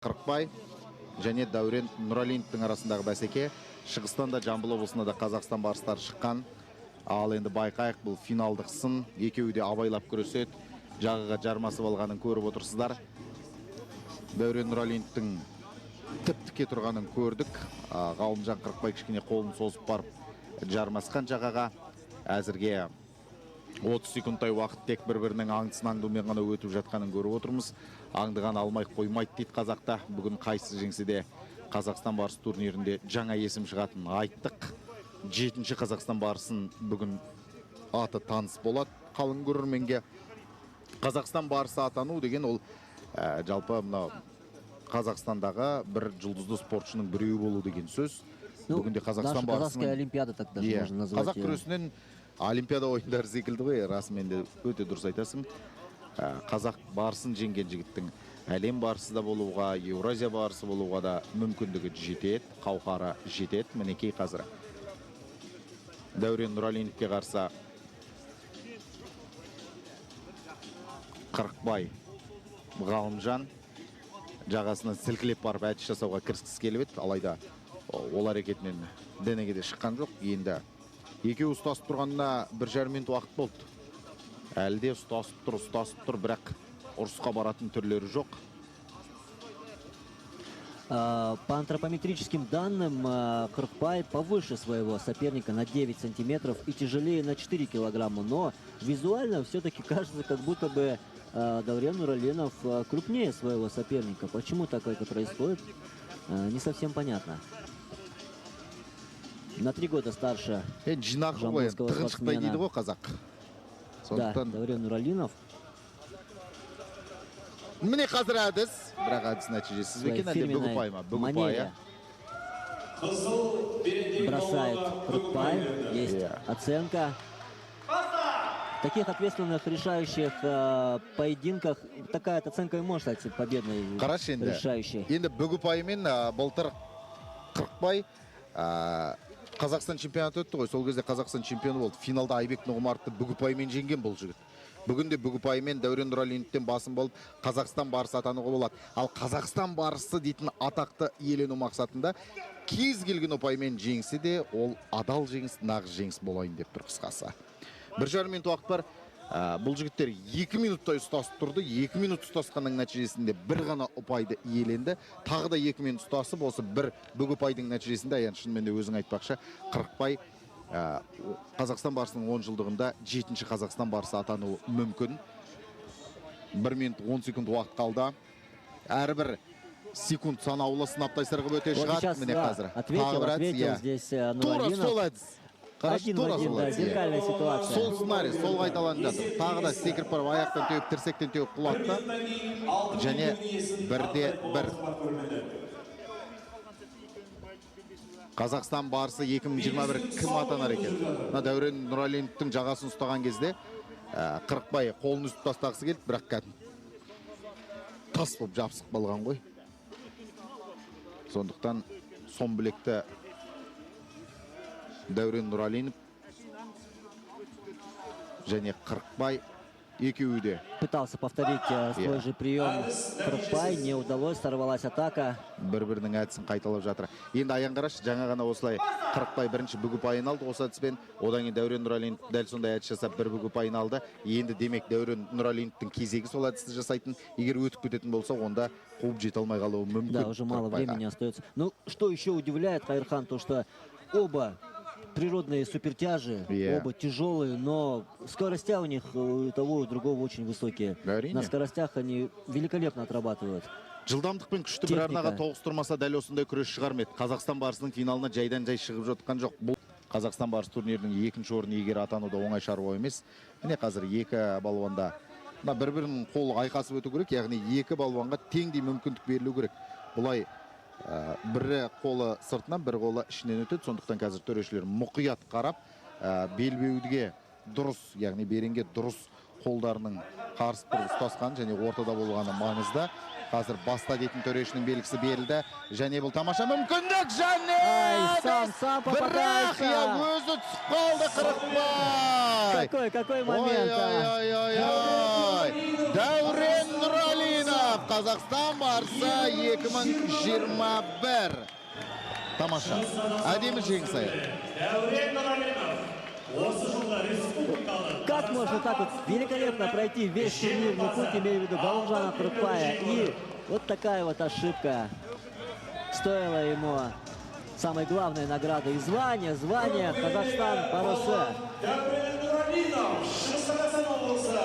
Қырықбай және Дәурен Нұралиновтың арасындағы бәсеке. Шығыстан да, Жамбыл облысында да Қазақстан барыстары шыққан. Ал енді байқайық, бұл финалдық сын. Екеуі де абайлап күреседі. Жағаға жармасып алғанын көріп отырсыздар. Дәурен Нұралиновтың тіп-тіке тұрғанын көрдік. Ғалымжан Қырықбай кішкене қолын созып барып жармасқан жағаға. Әзірге 30 секундтай уақыт тек бір-бірінің аңдысын аңдумен ғана өтіп жатқанын көріп отырмыз. Аңдыған алмай қоймайды дейді қазақта. Бүгін қайсы жеңсе де Қазақстан барысы турнирінде жаңа есім шығатынын айттық. 7-ші Қазақстан барысын бүгін аты таныс болады қалың көрерменге. Қазақстан барысы атану деген ол жалпы мынау Қазақстандағы бір жұлдызды спортшының біреуі болу деген сөз. Ну, бүгінде Қазақстан наша казахская барысының олимпиада так даже Иә, можно назвать қазақ её. күресінен олимпиада ойындары секілді ғой, расымен де өте дұрыс айтасың. Қазақ барысын жеңген жігіттің әлем барысы да болуға, Еуразия барысы болуға да мүмкіндігі жетеді, қауқары жетеді. Мінекей қазір Дәурен Нұралиновке қарсы Қырықбай Ғалымжан жағасынан сілкілеп барып әдіс жасауға кіріскісі келіп еді. Алайда ол әрекетінен денеге де шыққан жоқ. Енді екеуі ұстасып тұрғанына бір жарым минут уақыт болды. Әлі де ұстасып тұр, ұстасып тұр, бірақ ұрысқа баратын түрлері жоқ. По антропометрическим данным, Қырықбай повыше своего соперника на 9 сантиметров и тяжелее на 4 килограмма. Но визуально все-таки кажется, как будто бы Даурен Нуралинов крупнее своего соперника. Почему так это происходит, не совсем понятно. На 3 года старше Енді жинақы ғой, жамбылского тығыншықтай спортсмена. Дейді ғой қазақ. Да, Сондықтан Даурен Нуралинов. Міне қазір әдіс, бірақ әдіс нәтижесіз бе екен, әлде Своей бүк ұпай ма? фирменной Бүк ұпайы. манере. Бросает Қырықбай. Есть Иә. Оценка. В таких ответственных решающих поединках такая оценка и может стать победной, Қарашы енді. решающей. Енді бүк ұпайымен былтыр Қырықбай Қазақстан чемпионаты өтті ғой. Сол кезде Қазақстан чемпионы болды. Финалда Айбек Нұғымаровты бүк ұпаймен жеңген бұл жігіт. Бүгін де бүк ұпайымен Дәурен Нұралиновтен басым болып Қазақстан барысы атануға болады. Ал Қазақстан барысы дейтін атақты иелену мақсатында кез келген ұпаймен жеңсе де ол адал жеңіс, нағыз жеңіс болайын деп тұр қысқасы. Бір жарым минут уақыт бар. Бұл жігіттер 2 минуттай ұстасып тұрды. 2 минут ұстасқанның нәтижесінде бір ғана ұпайды иеленді. Тағы да 2 минут ұстасып, осы бір бүк ұпайдың нәтижесінде, Аян, шынымен де өзің айтпақшы, Қырықбай Қазақстан барысының 10 жылдығында 7-ші Қазақстан барысы атануы мүмкін. 1 минут 10 секунд уақыт қалды. Әрбір секунд санаулы сынаптай сырғып өте Вот шығады. сейчас, Міне да, қазір. ответил, Тағы бір әдіс, ответил иә. здесь Тура Нуралинов. сол әдіс. Қарашы, Один в тура один, сол да, әдіс, иә. зеркальная ситуация. Сол сценарий, сол қайталанып жатыр. Тағы да секіріп барып, аяқтан теуіп, тірсектен теуіп құлатты. Және бірде бір. Қазақстан барысы 2021 кім атанар екен? Мына Дәурен Нұралиновтың жағасын ұстаған кезде, Қырықбай қолын үзіп тастағысы келді, бірақ кәдімгі тас болып жабысып қалған ғой. Сондықтан сом білекті Дәурен Нұралинов және Қырықбай екеуі де. Пытался повторить свой Иә. Же прием Қырықбай, не удалось, сорвалась атака. Бір-бірінің әдісін қайталап жатыр. Енді Аян қарашы, жаңа ғана осылай Қырықбай бірінші бүк ұпайын алды осы әдіспен. Одан кейін Дәурен Нұралинов дәл сондай әдіс жасап бір бүк ұпайын алды. Енді демек Дәурен Нұралиновтың кезегі сол әдісті жасайтын. Егер өтіп кететін болса, онда қуып жете алмай қалуы мүмкін. Да, уже мало Қырықбайға. Времени остается. Что еще удивляет, Хайрхан, то что оба природные супертяжи, Иә. Оба тяжелые, но скоростя у них, у того и у другого очень высокие. Әрине. На скоростях они великолепно отрабатывают. Жылдамдық пен күшті бір Техника. арнаға тоғыстырмаса дәл осындай күрес шығар ма еді? Қазақстан барысының финалына жайдан жай шығып жатқан жоқ. Бұл Қазақстан барысы турнирінің екінші орын иегері атану да оңай шаруа емес. Міне қазір екі балуанда мына бір-бірінің қолы айқасып өту керек, яғни екі балуанға теңдей мүмкіндік берілу керек. Бұлай бірі қолы сыртынан, бір қолы ішінен өтеді. Сондықтан қазір төрешілер мұқият қарап, белбеуге дұрыс, яғни беренге дұрыс қолдарының қарсы тұрып ұстасқан және ортада болғаны маңызды. Қазір баста дейтін төрешінің белгісі берілді. Және бұл тамаша мүмкіндік, және Ай, сам, сам бірақ попадается. Иә, өзі түсіп қалды Қырықбай. Какой, какой момент, Ой, а? ой, ой, ой, ой. Дәурен Нұралинов Қазақстан барысы 2021. Тамаша. Әдемі жеңіс аяқ. Дәурен Нұралинов осы жылғы республикалық Как можно так вот великолепно пройти весь турнирный путь, имею в виду Галымжана Кырыкбая? И вот такая вот ошибка стоила ему самой главной награды и звания, звание Қазақстан Барысы. Дәурен Нұралинов, Шығыс Қазақстан облысы.